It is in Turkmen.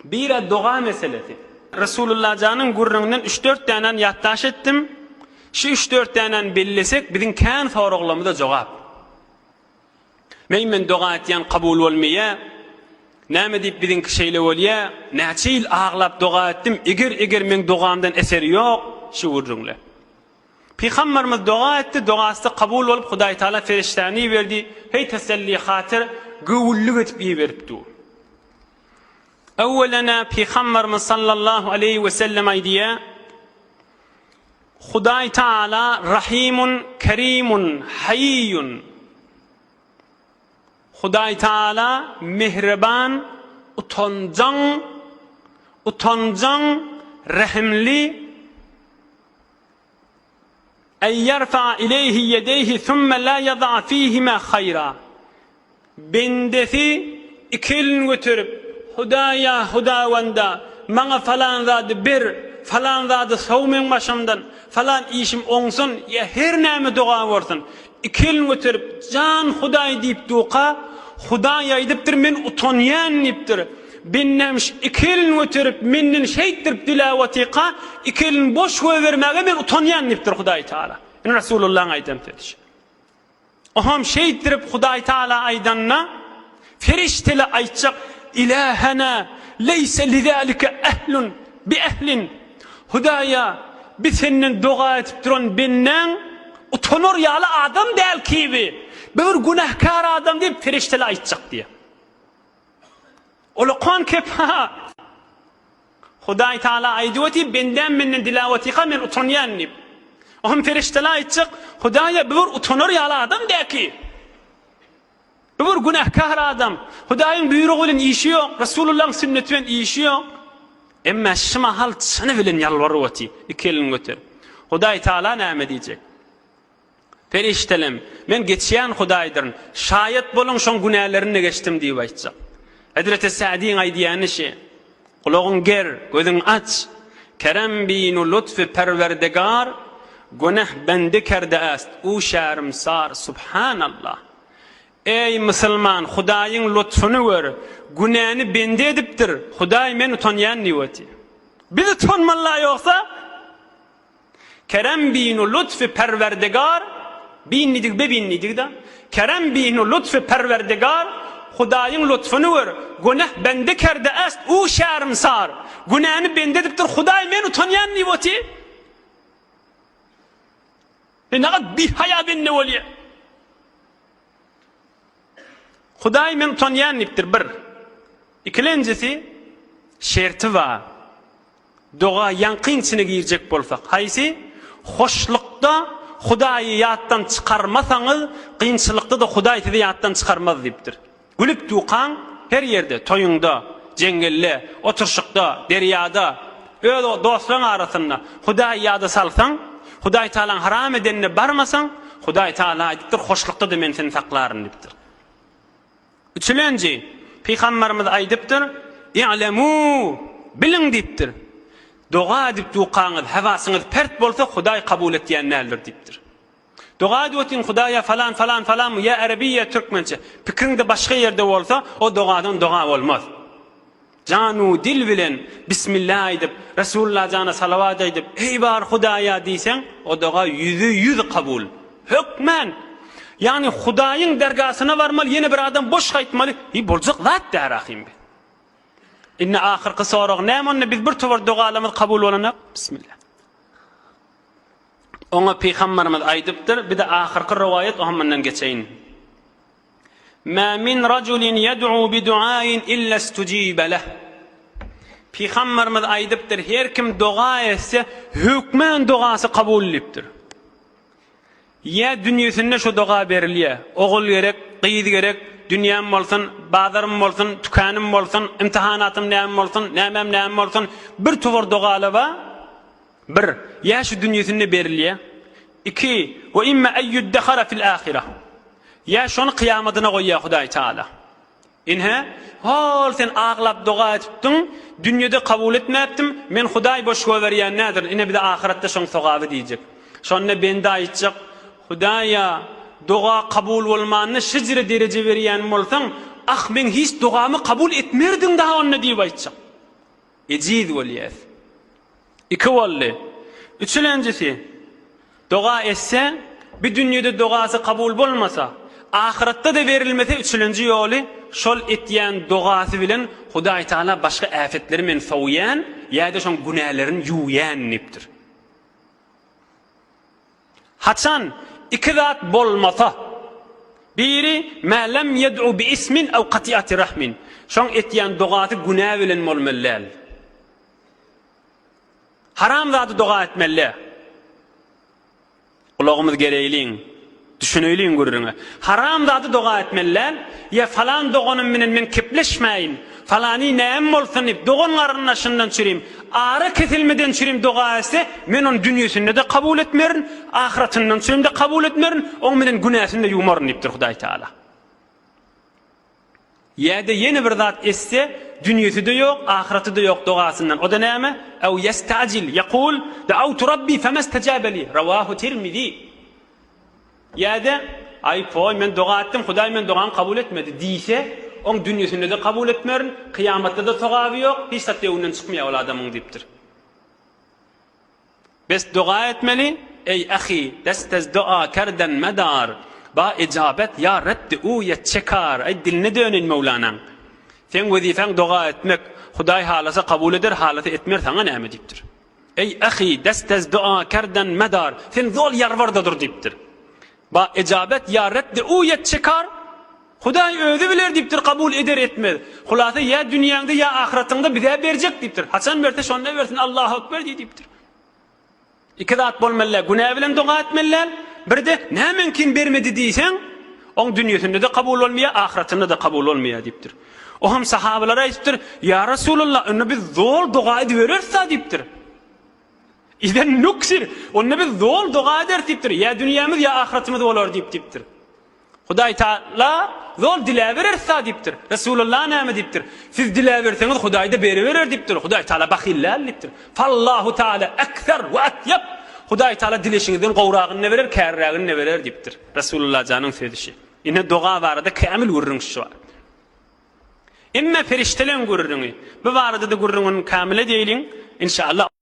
Bira doga meselesi. Resulullajanyň gürrüňinden üç-dört dänäni ýatdaş etdim. Şu üç-dört dänäni bellesek, biziň kän soraglarymyza jogap. Meý men doga etýän kabul bolmaýa. Näme diýip biziňki şeýle bolýa? Näçe ýyl aglap doga etdim, eger-eger meň dogamdan eser ýok, şu gürrüňler. Pygamberimiz doga etdi, dogasy kabul bolup Hudaý Taala perişdäni iberdi, heý teselli hatyr, göwünlik edip iberip dur. Öwwelena Pygamberimiz sallallahu aleýhi we sellem aýdýar, Hudaý Taala Rahimun, Kerimun, Haýýun. Hudaý Taala mähriban, utanjaň, utanjaň, rehimli, Eý ýerfa ileýhi ýedeýhi sümme la ýaza fihima haýra. Bendesi iki elini göterip, Hudaýa, Hudawanda, maňa falan zady ber, falan zady sow meň başymdan, falan işim oňsun, ýa her näme doga bolsun, iki elini göterip, Jan Hudaý diýip duka, Hudaý aýdypdyr, men utanýan diýipdir. Bendäm iki elini göterip, menden şeýtdirip diläp otyka, iki elini boş goýbermäge men utanýan diýipdir Hudaý Taala. Ine Resulullahyň aýdan sözi şu. Oham şeýtdirip Hudaý Taala aýdanda, perişdele aýtjak, Ilahana leýse lizalike ehlun bi ehlin. Hudaýa, bi senden doga edip duran bendäň utanar ýaly adam däl kibi, bi bir günäkär adam diýip perişdele aýtjak diýýär. Ulakan kepa. Hudaý Taala aýdyp otyr, bendäm menden diläp otyka men utanýan diýip. Ohm perişdeler aýtjak, Hudaýa bu bir utanar ýaly adam däki. Bu bir günäkär adam. Hudaýyň buýrugy bilen işi ýok, Resulullahyň sünneti bilen işi ýok. Emma şu mahal çyny bilen ýalbaryp otyr, iki elini göterip. Hudaý Taala näme diýjek? Perişdelem, Men geçýän Hudaýdyryn, şaýat boluň şoň günälerini-de geçdim diýip aýtjak. Hezreti Sa'diň aýdýany şi, Gulagyň ger, gözüň aç, Kerem binu lutfy Perwerdigar, Güneh bende kerde est, u şermsar, Subhanallah. Eý, musulman, Hudaýyň lutfuny gör, günäni bende edipdir, Hudaý men utanýan diýip otyr. Biz utanmaly-la ýogsa? Kerem binu lutfy Perwerdigar, bin diýdik, bebin diýdik-de. Kerem binu lutfy Perwerdigar, Hudaýyň lutfuny gör, güneh bende kerde est, u şermsar. Günäni bende edipdir, Hudaý men utanýan diýip otyr. E nagat bihaýa bende bolýar. Hudaý men utanýan diýipdir bir. Ikilenjisi şerti bar. Doga ýaňkyň içine girjek bolsak, haýsy? Hoşlukda Hudaýy ýatdan çykarmasaňyz, kynçylykda-da Hudaý sizi ýatdan çykarmaz diýipdir. Gülüp dukaň her ýerde, toýuňda, jeňňelde, oturyşykda, derýada, öz dostlaryň arasynda Hudaýy ýada salsaň, Hudaý Tagalaň haram edenine barmasaň, Hudaý Tagala aýdypdyr, hoşlukda-da men seni saklaryn diýipdir. Üçülenji, Pygamberimiz aýdypdyr, I'lemû, biliň diýipdir. Doga edip dukaňyz, hewasyňyz pert bolsa, Hudaý kabul etýän däldir diýipdir. Doga edip otyň, Hudaýa falan, falan, falan, ýa erebi, ýa türkmençe, pikiriň-de başga ýerde bolsa, o dogadan doga bolmaz. Jan-u dil bilen Bismillah aýdyp, Resulullah jana salawat aýdyp, Eý bar Hudaýa diýseň, o doga ýüze-ýüz kabul. Hökmän! Ýagny Hudaýyň dergasyna barmaly, ýene bir adam boş gaýtmaly, hi boljak zat däl ahym bi. Indi ahyrky sorag näme onda biz bir towar dogalarymyz kabul bolanak? Bismillah. Oňa pygamberimiz aýdypdyr, bir de ahyrky rowaýat oňa mundan geçeýin. Mä min rajulin ýed'u bi duain illa stujibe leh. Pygamberimiz aýdypdyr, her kim doga etse, hökmän dogasy kabul diýipdir. Ýa dünýesinde şo doga berilýär. Ogul gerek, gyz gerek, dünýäm bolsun, bazarym bolsun, tükänim bolsun, imtihanatym näme bolsun, nämäm näme bolsun, bir towar dogalar bar. Bir, ýa şu dünýesinde berilýär. Iki, we imma en ýuddehara fil ahire. Ýa şony kyýamadyna goýýar Hudaý Taala. Ine, hol sen aglap doga edipdiň, dünýede kabul etmäpdim, men Hudaý boş goýberýän däldirin, ine bize ahyretde şoň sogaby diýjek. Şonda bende aýtjak, Hudaýa, doga kabul bolmanda şejere dereje berýän bolsaň, ah meň hiç dogamy kabul etmerdiň daha onda diýip aýtjak. Ejiz bolýas. Iki boldy. Üçülenjisi, doga etse, bi dünýede dogasy kabul bolmasa, ahyretde-de berilmese üçülenji ýoly şol etýän dogasy bilen Hudaý Tagala başga äpetleri men sowýan ýa-da şoň günälerini ýuwýan diýipdir. Haçan iki zat bolmasa, biri mä lem ýed'u bi ismin ew kati'ati rahmin, şoň etýän dogasy günä bilen bolmaly däl. Haram zady doga etmeli däl. Gulagymyz gereýliň, düşüneýliň gürrüňe. Haram zady doga etmeli däl, ýa falan doganym bilen men kepleşmäýin, falany näme bolsun diýip, dogan-garyndaşyndan çürim, ara kesilmeden çürim doga etse, men ony dünýesinde-de kabul etmerin, ahyratyndan çürim-de kabul etmerin, oň bilen günäsini-de ýuwmaryn diýipdir Hudaý Tagala. Ýa-da ýene bir zat etse, dünýesi-de ýok, ahyraty-da ýok dogasyndan. O-da näme? Ew ýesta'jil, ýekul, Da'awtu Rabbi femestejabe li. Rawahu Tirmizi. Ýa-da, Aý, poý, men doga etdim, Hudaý meň dogamy kabul etmedi diýse, oň dünýesinde-de kabul etmerin, kyýamatda-da sogaby ýok, hiç zat döwünden çykmaýar ol adamyň diýipdir. Bes doga etmeli, Eý ahy, dest ez doa kerden medar, ba ijabet ýa reddi u ýet çekar, Eý diline döneýin Möwlanaň. Seň wezipäň doga etmek, Hudaý halasa kabul eder, halasa etmer saňa näme diýipdir. Eý ahy, dest ez doa kerden medar, sen zol ýalbarda dur diýipdir. Ba ijabet ýa reddi u ýet çekar, Hudaý özi biler diýipdir kabul eder etmez. Hulasa ýa dünýäňde ýa ahyratyňda bizä berjek diýipdir. Haçan berse şonda bersin Allahu ekber diý diýipdir. Iki zat bolmaly däl, günä bilen doga etmeli däl, birde nämeňkin bermedi diýseň, oň dünýesinde-de kabul bolmaýar, ahyratynda-da kabul bolmaýar diýipdir. O hem sahabalara aýdypdyr, Ýa Resulallah, onda biz zol doga edibereris-da diýipdir. Izen nuksir, onda biz zol doga ederis diýipdir. Ýa dünýämiz ýa ahyratymyz bolar diýip diýipdir. Hudaý Taala zol diläbereris-a diýipdir. Resulullah näme diýipdir? Siz diläberseňiz Hudaý-da beriberer diýipdir. Hudaý Taala bahyl däl diýipdir. Fallahu Taala ekser we atýab. Hudaý Taala dileşiňizden gowragyny-da berer, kärrägini-de berer diýipdir. Resulullah janyň sözi şi. Ine doga barada kämil gürrüň şu bar. Emme perişdeleň gürrüňi. Bu barada-da gürrüňini kämil edeýliň, inşallah.